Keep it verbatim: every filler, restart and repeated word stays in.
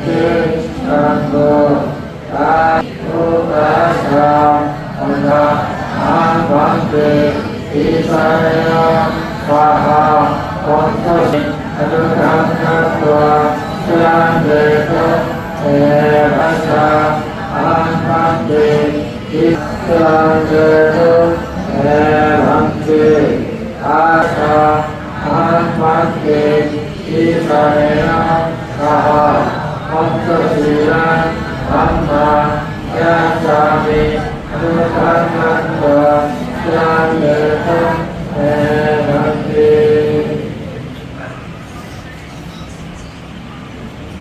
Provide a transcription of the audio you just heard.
Tiṭṭhaṃ kho tā upāsā ahaṃ bhante tisaraṇena saha pañcasīlāni anuggahaṃ katva sīlaṃ detha evasā ahaṃ bhante tisaraṇena saha pañcasīlāni anuggahaṃ katva sīlaṃ detha evasā ahaṃ bhante tisaraṇena saha pañcasīlāni dhammaṃ